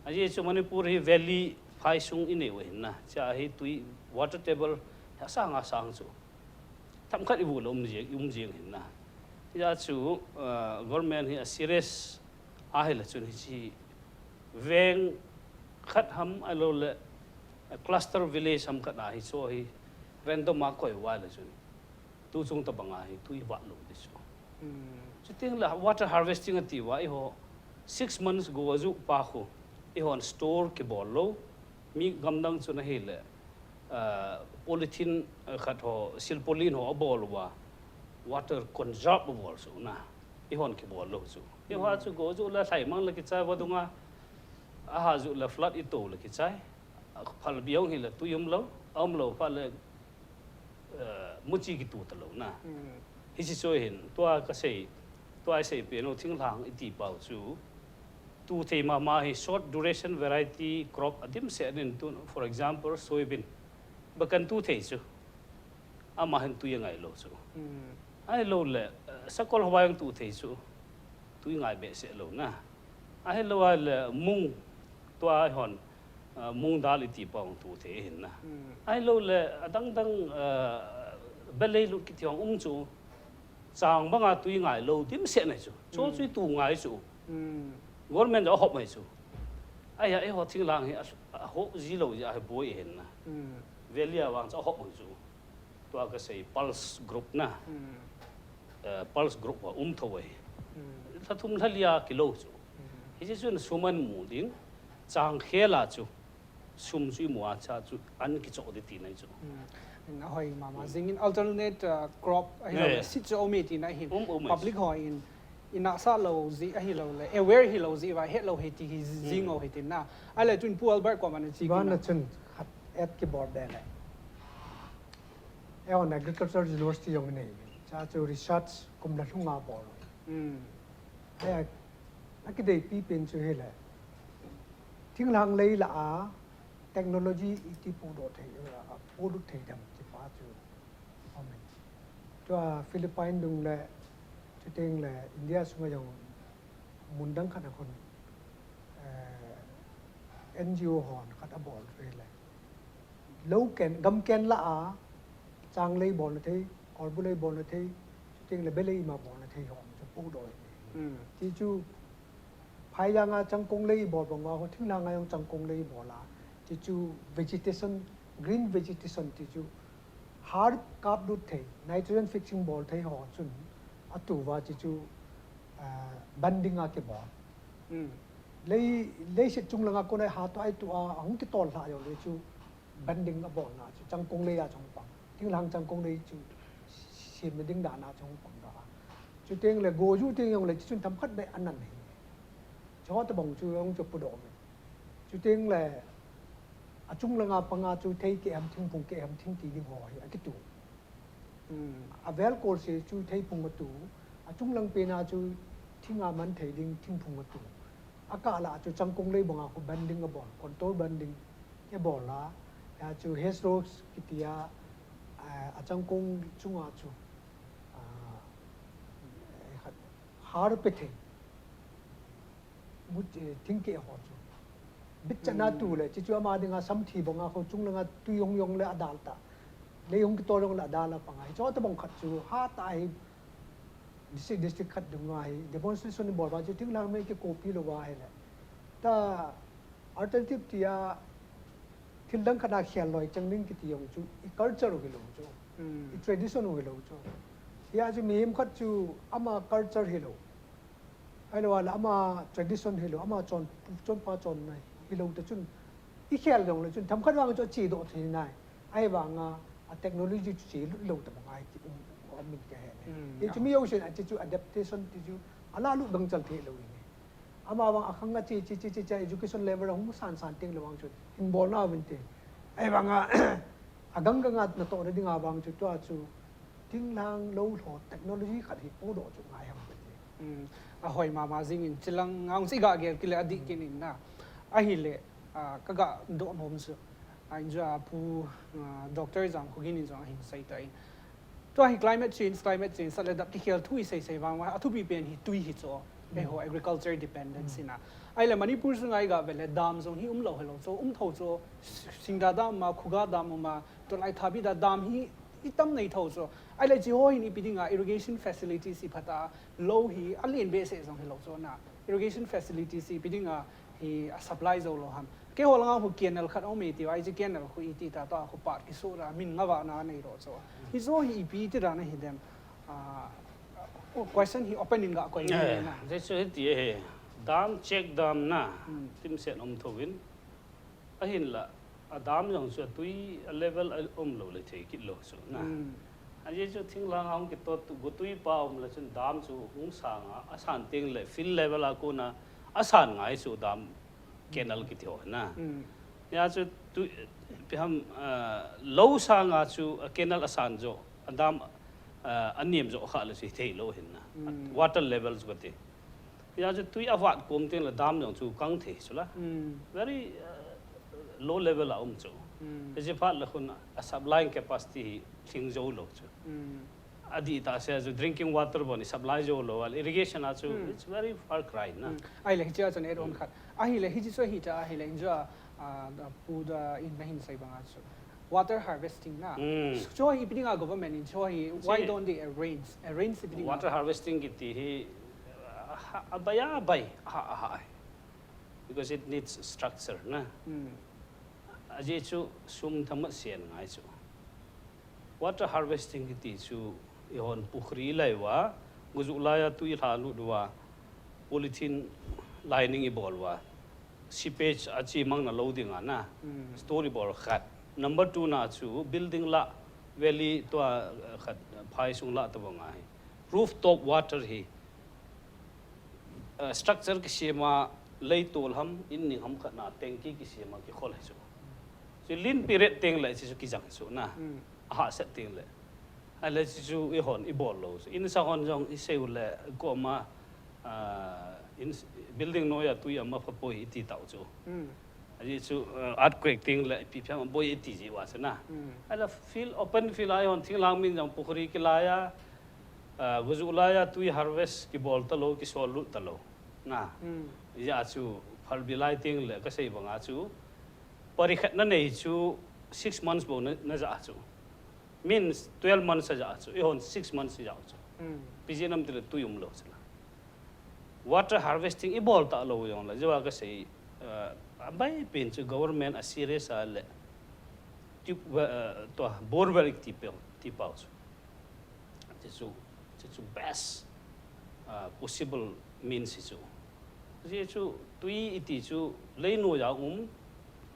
Ajeh chu Manipur hi valley phai sung i nei u ahin na. Hiche a hi tui water table hi asang asang chu. Themkhat i vuh le um jeng, um jeng ahin na. Hijeh chu, uh, government hi a serious ahile chun hiche veng khat ham ahilou le cluster village ham khat a hi chu hi random a koi uva le chun tu chung tobang a hi tui vat lou ding chu. Chuteng le water harvesting ati uva eiho six months go ju pa khu eihon store kibol lou. Mi gamdang chun ahile, ah, polythene, ah, khat ho, silpaulin ho abol uva, water conserve abol chu na, eihon kibol lou chu. Eiho chu go ju le lhaimang le kichai vadung a, aha ju le flood i to le kichai. Phalbi hung hile tui umlou, aumlou phat le, eh, muchi kitu talou na. Hiche chu hin, tua kasei, tua isei pen u thinglhang iti pau chu, tu thei mama hi short duration variety crop adimset in tu, for example, soybean. Ba kan tu thei chu. Ama hin tui angai lou chu. Ahilou le, eh, sakol ho a jong tu thei chu. Tui ngai behseh lou na. Ahilou le mung tua hon, ah, mung dal iti pau tu thei ahin na. Ahilou le adang dang, ah, belei lut kiti hung um chu. Chang banga tui ngai lou dimset nai chu. Chu chu i tu ngai chu. Government jong ahop mai chu. Ahi a eiho thinglhang hi a, ahop ji lou jeh a hi boi ahin na. Valley a vang chu ahop mai chu. Tua kasei pulse group na. Eh, pulse group a um tho ahi. Lha thum lha li a kilou chu. Hiche chun sum amu ding. Chang khel a chu. Sum chu imu a cha chu an kichoh ding tina chu. Ahoi mama. Jing in alternate, uh, crop ahilou le seed chu um e tina hin. Um, um e. Public ho in, in asah lou jeh ahilou le, aware hilou jeh uva, hetlou ahi ti hi jing u ahi tina. Ahile chun Pu Albert koma na chi kit na. Vana chun khat et kibol be le. Eiho Agriculture University jong nei. Cha chu research kum lha lhunga bol. Ahia, akideipi pen chu hile. Thinglhang lei lah a technology iti pudoh thei, a, pudoh thei dem ti pa chu. Amen. Tua Philippine dung le, chuteng le India sunga jong mun dang khat a khun, eh, N G O hon khat abol ve le. Lou ken, gam ken lah a, chang lei bolna thei, kolbu lei bolna thei, chuteng le belei ima bolna thei hon chu pudoh. Ti chu, phai jang a changkong lei bol bang uva ho, thinglhang a jong changkong lei bol a. Ti chu vegetation, green vegetation ti chu, har kap lut thei, nitrogen fixing bol thei ho chun, atu uva ti chu, ah, banding a kibol. Lei, leiset chunglang a kona ha to ai tu a, ahung kitol lha jong le chu, banding abolna chu, changkong lei a chu hung pang. Thinglhang changkong lei chu, semna ding dan a chu hung pang da. Chuteng le, go ju teng jong le, chu chun themkhat beh anan ahi. Chu ho tobang chu, jong chu pudoh me. Chuteng le, achung langa panga chu thei keh ham, thingphung keh ham, thing ti ding ho hi, akitu. Hmm. Avel kol se chu theiphung atu, achung lang pena chu thinga man thei ding thingphung atu. Akah lah chu changkong lei banga khu banding abol, contour banding abol a, ya chu hedgerows kitia, a, achangkong chunga chu, a, har pe thei. But, eh, thingkeh ho chu. Bit chana tu le, chi chu ama dinga samthi banga khu chung langa tui hung jong le adal ta. Lei hung kitol jong le adal a panga. Hichu tabang khat chu, ha ta hi, district, district khat dunga hi, demonstration ni bol ba chu, thinglhang me kicopy lou va hi le. Ta alternative tia, thil dang khat a khel loi chang ding kiti jong chu, i culture u hilou chu. Hmm. I tradition u hilou chu. Hia chu mihem khat chu, ama culture hilou. Ahilou le ama tradition hilou, ama chon, chonpa chonna hilou ta chun, i khel jong le chun, themkhat vang chu ache doh thei nai. Ahivanga, a technology chu che lut lou tabang ahi ti um, um min kahe. Hmm, hichu mi jousen ache chu adaptation ti chu, ala lut gangchal thei lou hi. Ama vang akhang a che, che, che, che, che, education level a hung san san teng le vang chu, hin bol na vin te. Ahivanga, agang gang a natoh na dinga vang chu, tua chu, thinglhang lou lho technology khat hi podoh chu ngai ham kati. Hmm, ahoi mama jingin chilang ngang si ga gel kile adih kin in na. Ahile, ah, kaga doh nom chu. A injo a pu, ah, Doctor Jangkhogin in jong ahin sei ta in. Tua hi climate change, climate change, sat le dap kikhel thu i sei sei vang vang, athupi pen hi tui hi chu. Eiho agriculture dependence ina. Ahile Manipur sunga i ga ve le dam jong hi um lou helou chu, um tho chu, Singda dam ma, Khuga dam ma, Tolai Thabi da dam hi i tam nei tho chu. Ahile chi ho hin ipi dinga irrigation facilities i phat a lou hi alen behseh jong hilou chu na. Irrigation facilities ipi dinga hi a supply jou lou ham. Keiho langa khu canal khat um e tiu, ahi chu canal khu iti ta tua khu pat kisu la min nga va na nei lou chu. Hi chu hi ipi ti dan ahi dem. Ah, question hi open in ga koi ni na. Jesu hiti e, dam check dam na, hmm, timset um tho in. Ahinla, a dam jong chu a tui a level a um lou le thei kit lou chu na. Hmm. Ajeh chu thinglhang a hung kitot tu, gotui pa um le chun dam chu hung sang a, asan teng le field level a kona asan ngai chu dam canal kiti ho na. Hmm. Hia chu tu, ipi ham, ah, lou sang a chu a canal asan jo, a dam, ah, anem jo kha le chu thei lou hin na. Hmm. Water level chu kati. Hia chu tui avat kom teng le dam jong chu kang thei chu la. Hmm. Very, uh, low level a um chu. Hmm. Hichi phat le khun a supplying capacity hi thing jou lou chu. Hmm. Adih ta se chu drinking water bon i supply jou lou, while irrigation a chu, hmm, it's very far cry na. Hmm. Ahile hichi a chun add on khat. Ahile hichi chu hi ta ahile injo a, ah, pu da in na hin sei banga chu. Water harvesting na. Hmm. Chu hi ipi dinga government in chu hi, why don't they arrange? Arrange ipi dinga? Water harvesting kiti hi, ah, ha, abai a bai, ha, ha, ha. Because it needs structure na. Hmm. Ajeh chu sum thamat sian ngai chu. Water harvesting kiti chu ihon pukhri lai uva, guju lai a tui lha lut uva, polythene lining i bol uva, seepage a chi mang na lou ding a na. Hmm. Store i bol khat. Number two na chu building la valley tua, uh, khat, uh, phai sung la tabang ahi. Rooftop water hi, uh, structure kisem a lei tol ham, in ning ham khat na tanki kisem a kikhol hi chu. Chu lin period teng le chu kijang chu na. Hmm. Aha set teng le. Ahile chu ihon i bol lou. In sa hon jong i sei u le koma, ah, in building noi a tui ama pha poi i ti tau chu. Hmm. Ajeh chu, ah, earthquake teng le ipi phiam boi i ti ji uva chu na. Hmm. Ahile field, open field a ihon thinglhang min jong pukhri kilai a, ah, guju lai a tui harvest kibol ta lou, kisol lut ta lou. Na. Hmm. Hia chu phalbi lai teng le ka sei banga chu pari khat na nei chu six months bou na, na ja chu. Means twelve months a ja chu, ihon six months a ja chu. Hmm. Ipi jeh ham tile tui um lou chu la. Water harvesting i bol ta lou jong le, jeh a ka sei, uh, abai pen chu government a serious a le, tu, uh, tua, bore well ti pau, ti pau chu. Chu chu, chu chu best, uh, possible means chu. Ajeh chu tui i ti chu leinoi a um,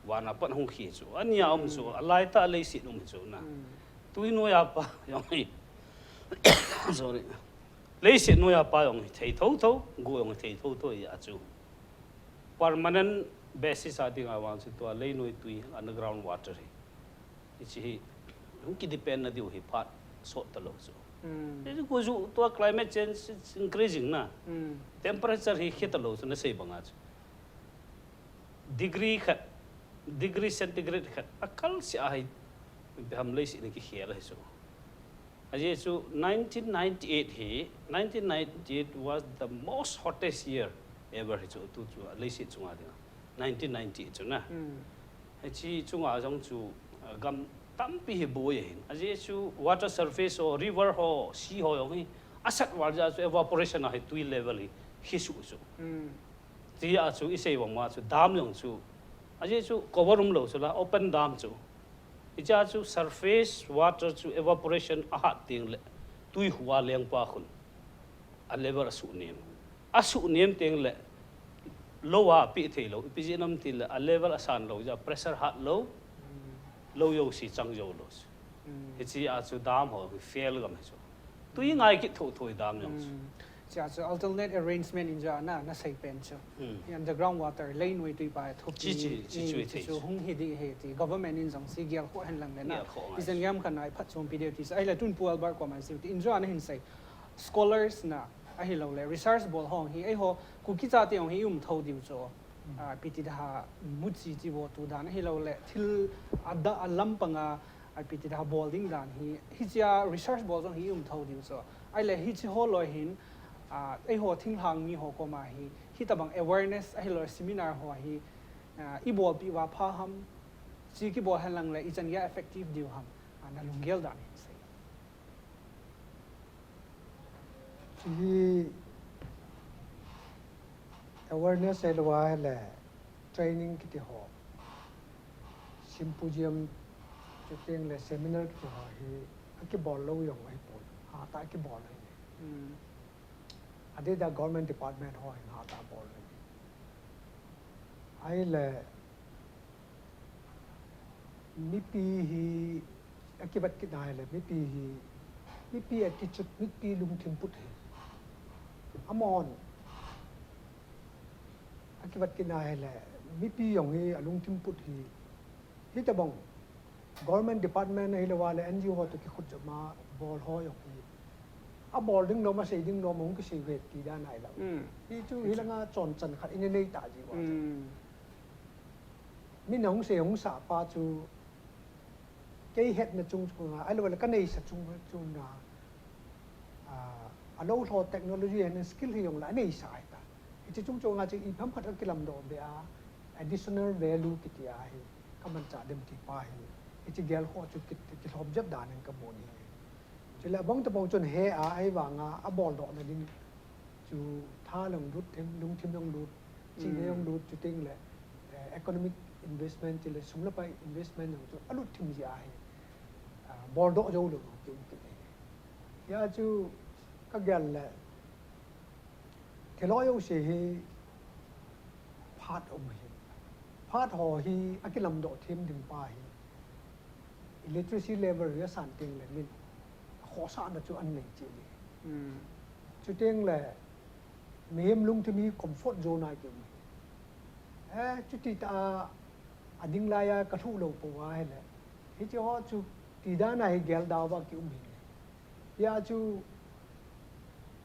van a pat hung khi chu. Ani a um chu, hmm, alai tah leiset um chu na. Hmm. Tui noi a pa jong hi. Sorry. Leiset noi a pa jong hi thei tho tho, go jong hi thei tho tho hi a chu. Permanent basis a dinga vang chu tua leinoi tui underground water hi. Hichi hi, hung ki depend na diu hi phat. sot talou chu. Hmm. Hichu kuju tua climate change is increasing na. Hmm. Temperature hi khia talou chu nasei banga chu. Degree khat, degree centigrade khat, akal sia hi, ipi ham leiset in kikhel ahi chu. Ajeh chu nineteen ninety-eight hi, nineteen ninety-eight was the most hottest year ever hi chu, tu chu, leiset chunga dinga. Nineteen ninety-eight chu na. Hmm. Hiche chunga jong chu, ah, gam tampi hi boi ahin. Ajeh chu water surface ho, river ho, sea ho jong hi, asat val jeh chu evaporation a hi tui level hi, hi suh chu. Hmm. Tia chu isei vang ma chu dam jong chu. Ajeh chu cover umlou chu la open dam chu. Hichea chu surface water chu evaporation ahat teng le tui hua lengpa khun a level asuh nem. Asuh nem teng le lou a peh thei lou. Ipi jeh ham ti le a level asan lou jeh a pressure hat lou. Lou jouse chang jou lou chu. Hmm. Hichea chu dam ho hi fail gam hi chu. Tui ngai kit thotho dam jong chu. Hmm. Chea chu alternate arrangement in jeh a na, nasei pen chu. Hmm. Hi underground water, lei noi tui pa thup chi, chi, chi, chi, chu, chu hung hi ding ahi ti. Government in jong chu gel khoh hen lang le na. Gel khoh ngai. Ijat ham khat na iphatchompi diu ti chu. Ahile tun Pu Albert koma jong ti in jeh a nahin sei. Scholars na, ahilou le, research bol ho hi, eiho, Kuki chate jong hi i um thou diu chu. Hmm. Ah, ipi ti da ha, muchi chi vo tu dan, ahilou le, thil a da, a lampang a, ah, ipi ti da ha bol ding dan hi, hichea research bol jong hi i um thou diu chu. Ahile, hiche ho loi hin, ah, eiho thinglhang mi ho koma hi, hitabang awareness, ahilou le, seminar ho hi, ah, i bolpi uva pha ham, chi kibol hen lang le, ichan geiya effective diu ham, ah, na lunggel dan hin sei. Hiche hi awareness ahilou le training kiti ho, symposium, chuteng le seminar kiti ho hi akibol lou jong ahipoi. Hatah a kibol ahi. Hmm. Adeh a government department ho hin hatah a bol ahi. Ahile mipi hi akivat kit na ahile, mipi hi, mipi attitude, mipi lungthim put hi. Amahon akivat kit na ahile, mipi jong hi alungthim put hi. Hitabang government department ahilou le N G O ho toh kikhut jop ma bol ho jong hi. Abol ding lom, asei ding lom, hung kisei ve ti dan ahilou. Hmm. Hichu hilanga chonchan khat ina nei ta ji uva. Hmm. Min ahung sei hung sah pa chu, kei hetna chung chunga, ahilou le ka neisa chung chunga, ah, alou lho technology and skill hi jong le aneisa ahitai. Hiche chung chunga chu ipi ham khat akilamdoh be a, additional value kiti a hi, ka manchah dem ti pa hi, hiche gel ho chu ki, kilhom jep dan in ka mu ni. Chule abang tabang chun he a, ahivanga, aboldoh na ding chu tha jong lut, thim, lungthim jong lut, chihna jong lut, chuteng le, eh, economic investment, chule sum le pai investment jong chu alut thim jeh ahi, ah, boldoh jou lou kium kit ahi. Hia chu ka gel le, thiloi jouse hi phat um ahi. Phat ho hi akilamdoh them ding pa hi. Illiteracy level hi asan teng le min khohsahna chu anei cheh ding. Hmm. Chuteng le mihem lungthim hi comfort zone a kium ahi. Eh, chuti tah a, ading lai a kalhuh lou pou ahile, hiche ho chu ti dan a hi gel da uva kium ahi. Hia chu,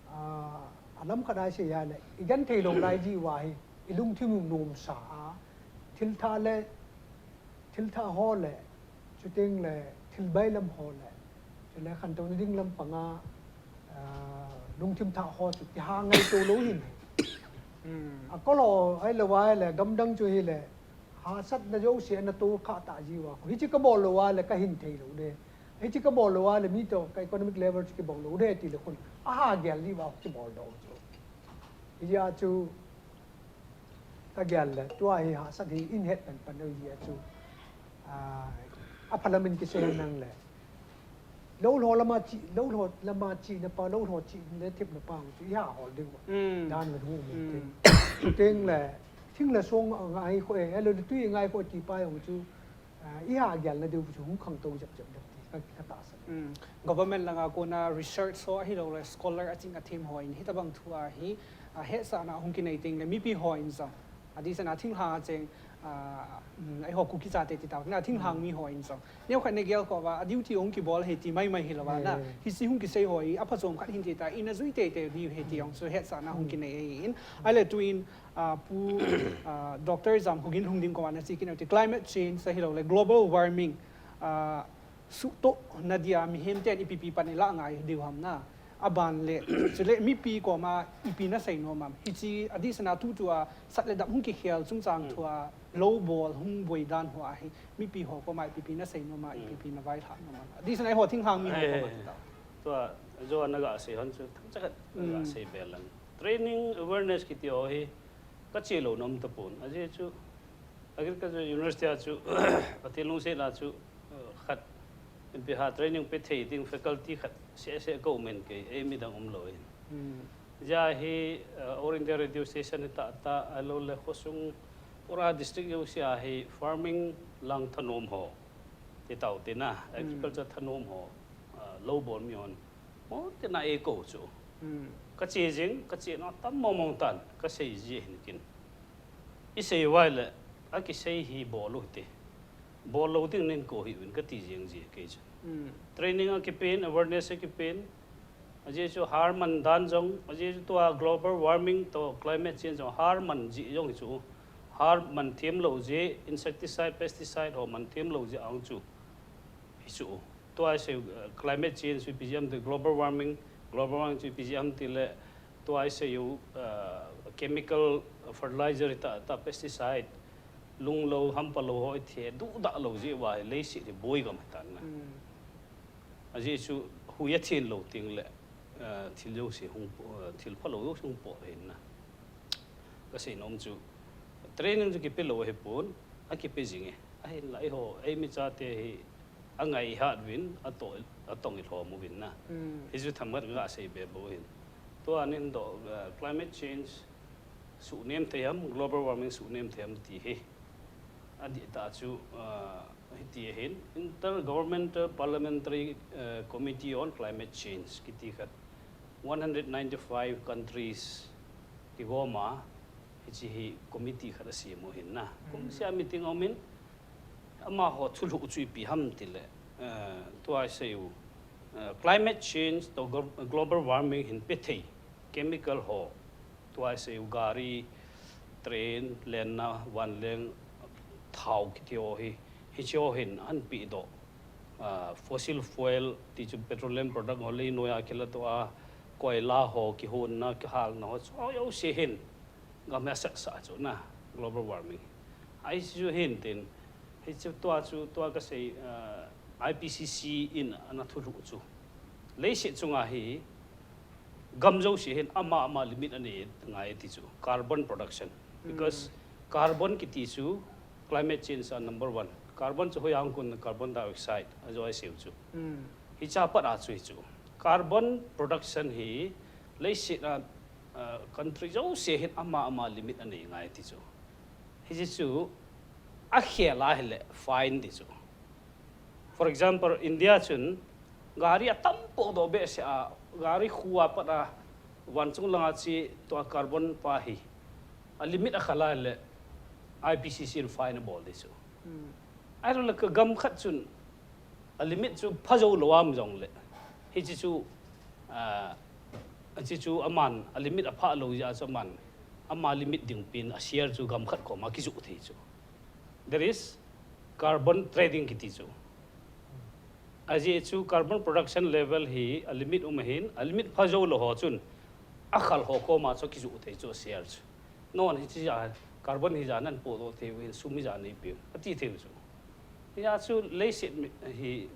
ah, alam khat a isei a le, igenthei lou lai ji uva hi, ilungthim u nomsa a, thil thah le, thil thah ho le, chuteng le, thil bailam ho le, chule khantouna ding lampang a, ah, lungthim thah ho chu kiha ngaito lou hin. Hmm. Akol ho ahilou va le, gamdang chu hile, hahsatna jouse ana toh kha ta ji uva. Hiche kabol lou va le, kahin thei lou de. Hiche kabol lou va le, mi toh ka economic level chu kibang lou de ti le khun. Aha gel ji uva kibol doh chu. Hijeh a chu ka gel le, tua hi hahsat hi in het pan pan u hijeh a chu. Ah, aphalam in kisei nang le. Lou lho lama chi, lou lho lama chihna pa, lou lho chihna thepna pa chu iha hol ding uva. Hmm. Dan ngen hung um te. Hmm. Chuteng le, thing le song ngai kho e, ahilou le tui ngai kho ti pa jong chu, ah, iha gelna diu chu hung khangtou jep jep dem ti ka, ka tahsan. Hmm. Government langa kona research ho ahilou le scholar aching athem hon hitabang thu a hi, ah, hetsahna hung kinei teng le mipi hon jong. Adeh sanga thinglhang a cheng, ah, mm, eiho Kuki chate ti tau na, thinglhang mi ho in jong neokhat nei gel kho uva, a duty hung kibol ahi ti maimai hilou va na. Hiche hung kisei ho hi apha chom khat hin ti ta, ina jui teitei diu ahi ti jong chu hetsahna hung kinei ahi in. Ahile tuin, ah, Pu, ah, Doctor Jamkhohgin Lhungdim koma na chi kit nau ti climate change ahilou le global warming, ah, suhtohna dia mihem ten ipi ipi pan ilah ngai diu ham na. Aban le, chule mipi koma ipi na sei nom am. Hiche adeh sena tutua sat le dam hung kikhel chungchang thua lou bol hung boi dan ho ahi. Mipi ho koma ipi ipi na sei nom am, ipi ipi na vailhah nom am. Adeh sena eiho thinglhang mi ho koma ti tau. Tua, jo na ga sei hon chu, thangcha khat ga sei be lang. Training awareness kiti ho hi, ka che lou nom tapon. Ajeh chu, Agriculture University a chu, Pathen lungset a chu, eh, khat, M P ha training pe thei ding faculty khat, se se ko men kei, ei midang um lou in. Hijeh a hi, eh, All India Radio Station hi tah tah, ahilou le khosung, pura district jouse a hi farming lang thanom ho, ti tau tina, agriculture thanom ho, eh, lou bol mi hon. Mo tina ei ko chu. Ka che jing, ka che na tam mong mong tan, ka sei ji hin kin. I sei uva le, a kisei hi bol u hite. Bol lou ding nin ko hi un ka ti jeng ji kei chu. Training a kipen, awareness a kipen, ajeh chu har man dan jong, ajeh chu tua global warming to climate change jong har man ji jong hi chu. Har man them lou ji, insecticide, pesticide ho man them lou ji ang chu. Hi chu. Tua sei, uh, climate change chu ipi jeh ham ti, global warming, global warming chu ipi jeh ham ti le, tua sei u, uh, chemical fertilizer ta, ta pesticide, lung lou, hampa lou ho i the, duh dah lou jeh uva, leiset hi boi gam hi tan na. Ajeh chu hui a thin lou ting le, uh, thil jouse hung po, uh, thil phalou jouse hung po hin na. Ka sei nom chu, training chu kipe lou ahi pon, a kipe jing e. Ahin la eiho, ei mi chate hi, a ngai i hat uvin, a to, a tong i lhom uvin na. Hi chu themkhat ka sei be bou hin. Tua nin doh, uh, climate change suhnem thei ham, global warming suhnem thei ham ti hi. Adih tah chu, uh, hiti ahin, Intergovernmental Parliamentary, uh, Committee on Climate Change kiti khat, one hundred ninety-five countries kigoma, hiche hi committee khat asem u hin na. Kum sia meeting aumin, amaho thulhuh chu ipi ham ti le, eh, tua sei u, eh, climate change to glo-, global warming hin pe thei chemical ho, tua sei u gari, train, lenna, vanleng, thao kiti ho hi, hiche ho hin an pe doh. Ah, fossil fuel ti chu petroleum product ho lei noiya kila tua, koila ho kihonna, kihalna ho chu, ho jouse hin. Gam hi asat sah chu na, global warming. Ahi chu hin tin, hichu tua chu, tua ka sei, ah, I P C C in ana thulhuh chu. Leiset chunga hi, gam jouse hin ama, ama limit anei ngai ti chu, carbon production. Because carbon kiti chu, climate change a number one. Carbon chu hoiya hung kon, carbon dioxide, ajo asei u chu. Hicha pat a chu hi chu. Carbon production hi, leiset a, ah, country jouse hin ama, ama limit anei ngai ti chu. Hiche chu, akhel a hile fine ti chu. For example, India chun gari atam poh doh behseh a, gari khu a pat a, van chung langa che tua carbon pa hi, a limit akhel a hile I P C C in fine abol ti chu. Ahilou le ka gam khat chun, a limit chu pha jou lou a um jong le. Hiche chu, ah, hiche chu aman, a limit aphah lou jeh a chu aman, ama limit ding pen a share chu gam khat koma kijoh thei chu. That is carbon trading kiti chu. Ajeh chu carbon production level hi a limit um ahin, a limit pha jou lou ho chun, akhel ho koma chu kijoh thei chu a share chu. Non hiche ja, carbon hija nan podoh thei uvin, sum hija nei peuvin, ati thei u chu. Hia chu leiset mi, hi,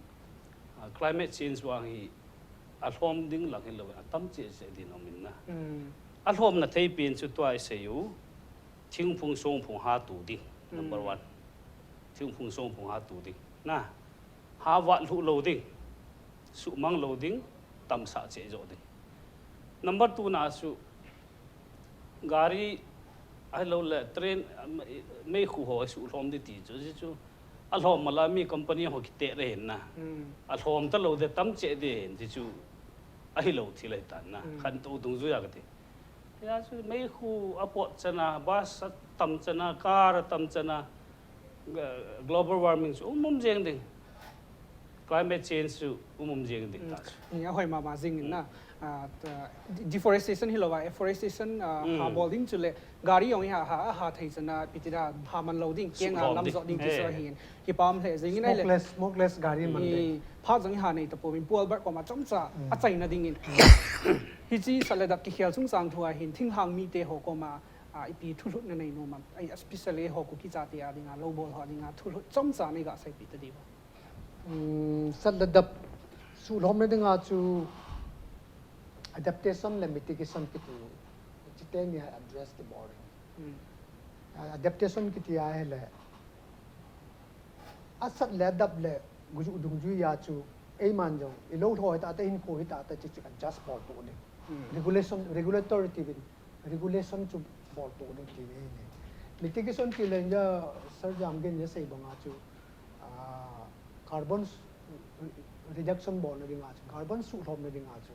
ah, climate change vang hi, alhom ding lang hilou, atam cheh cheh din um in na. Alhomna thei pen chu tua i sei u, thingphung songphung ha tu ding, number one. Thingphung songphung ha tu ding. Na, ha vat lhuh lou ding, suhmang lou ding, tamsah cheh joh ding. Number two na chu, gari, ahilou le train, meikhu ho suhlhom ding ti chu, chu, alhom mala mi company ho kiteh le hin na. Alhom talou ding tam cheh ding hin, chu, ahilou thil ahi tan na. Khantou dungjuiya kati. Ina chu meikhu apot chana, bus atam chana, car atam chana, eh, global warming chu um um jeng ding. Climate change chu um um jeng ding ta chu. Ni a hoi mama jing in na. Ah, ta, de-, deforestation hi lo va, afforestation, ah, ha bol ding chu le, gari jong i ha, ha, ha thei chana, ipi ti da, ha man lo ding, kiang a lam jot ding ti chu ahin. Kipah um lheh jing in ahile. Smokeless, smokeless gari man ding. Phat jong i ha nei ta pouvin, Pu Albert koma chomcha, a chaina ding in. Hichi sat le dap kikhel chungchang thu ahin, thinglhang mite ho koma, ah, ipi thulhut na nei nom am. Ai, especially ho Kuki chate a dinga, lou bol ho dinga, thulhut chomcha nei ga seipeh ta diu. Um, sat le dap suhlhomna dinga chu adaptation le mitigation kiti, chuteng ni a address kibol ding. Ah, adaptation kiti ahile, asat le adap le guju dungjui a chu, eiman jong, i lou lhoi tah tah, hinkho hi tah tah, chu chu adjust bol to ding. Regulation, regulatory tivin, regulation chu bol to ding ti ni. Mitigation ti le ja, Sir Jamgen ja sei banga chu, ah, carbon s-, reduction bolna dinga chu, carbon suhlhomna dinga chu,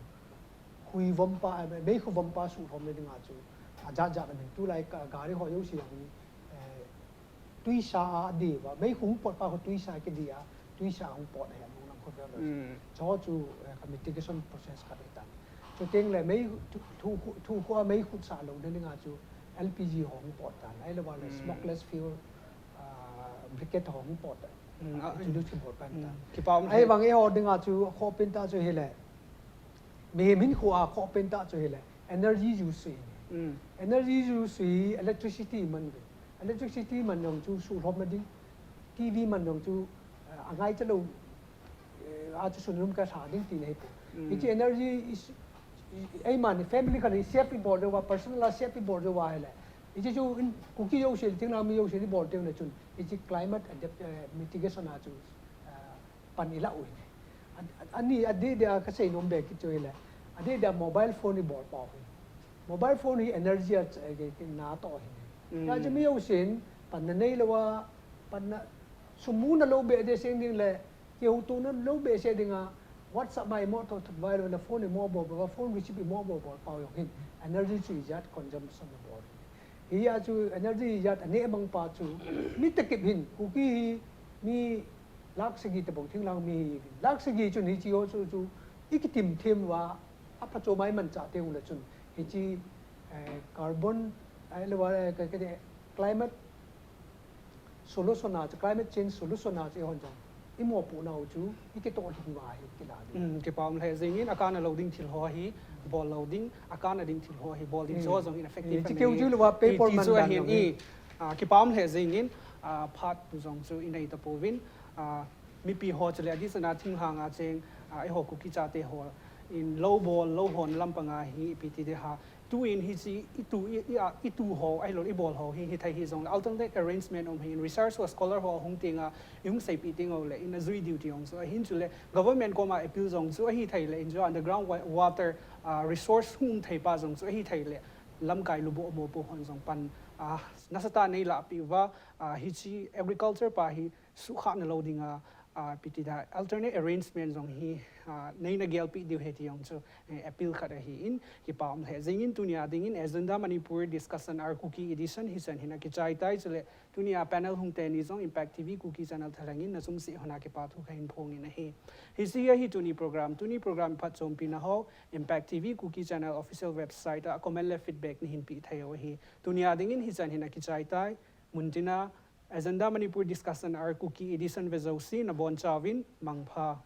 hui vompa, eh, meikhu vompa suhlhomna dinga chu, ajat jat amin, tulai ka, gari ho jouse jong, eh, tuisa a di va, meikhu hung pot pa ho tuisa kidi a, tuisa hung pot ahi, nunglam khovel a. Chu chu, eh, ka mitigation process khat ahi tan. Chuteng le mei thu, thu, thu, thu kho a meikhu sah louna dinga chu L P G ho hung pot tan. Ahilou le smokeless fuel, ah, briquette ho hung pot tan. Introduce kibol pan tan. Kipah um lheh. Ahivang eiho dinga chu khoh pen tah chu hile, mihem hinkho a khoh pen tah chu hile, energy use hi. Energy use hi electricity man ve. Electricity man jong chu suhlhomna ding, T V man jong chu, eh, angaicha lou, eh, a chu sunlum ka lha ding ti nei po. Hichi energy is, i, eiman family khat in save ibol diu va, personal a save ibol diu va hile. Hichi chu in, Kuki jouse, thinglhang mi jouse ibol diu le chun, hichi climate adapt, eh, mitigation a chu, eh, pan ilah u ahi. An, an, ani adeh deh a kasei nom be kit chu hile, adeh deh a mobile phone ibol pau hi. Mobile phone hi energy a ch-, eh, ke, ke na to hi. Hijeh a chu mi jousen panna neilou a, panna sum muna lou behseh ding le, kihoutona lou behseh dinga, WhatsApp a imo thot thot vai lou le phone imo bol bol, phone receive imo bol bol pau jong hin energy chu ijat consumption abol. Hijeh a chu energy ijat aneh bang pa chu, mi takip hin, Kuki hi mi lakh sagi tabang thinglhang mi hi, lakh sagi chun hichi ho chu, chu ikitim them uva, aphatchom a imanchah teng ule chun, hichi, eh, carbon, eh, le va, eh, ka, ka, climate solution a chu, climate change solution a chu eihon jong imopohnau chu ikitoh lhing uva hi kila ding. Um, kipah um lheh jing in, akana lou ding thil ho hi bol lou ding, akana ding thil ho hi bol ding, chu jong in effective. Chikeu chu lou va paper man chu dan ahin jong hi. Ah, kipah um lheh jing in, ah, phat jong chu inei tapouvin, ah, mipi ho chule adeh sena thinglhang a cheng, ah, eiho Kuki chate ho in lou bol, lou hon lampang a hi ipi ti ding ham, Tuin hichi, itu, i, i, a, itu ho, ahilou, ibol ho, hi, hithei hijongle, alternate arrangement um hi, research ho, scholar ho, hung tenga, ihung seipeh teng ule, ina jui diu ti jong chu, ahin chule, government koma appeal jong chu, ahithei le, in chu underground wa-, water, ah, resource hung um thei pa jong chu, ahithei le, lamkai lubo mopo hon jong pan, ah, nasatah a nei lahpeh uva, ah, hichi agriculture pa hi, suhkhahna lou dinga, ah, ipi ti ding, alternate arrangement jong hi, ah, neina gelpeh diu ahi ti jong chu, eh, appeal khat ahin, kipah um lheh jing in tunia dingin Agenda Manipur Discussion Our Kuki Edition hichan hin akichai tai chule tunia panel hung teni jong Impact T V Kuki Channel thalheng in nachung seh hon a kipathu kahin phong in ahi. Hiche hi tuni program, tuni program phatchompi na ho, Impact T V Kuki Channel official website a comment le feedback nahin pe thei u ahi. Tunia dingin hichan hin akichai tai, muntina, Agenda Manipur Discussion Our Kuki Edition vejouse nabonchauvin mangpha.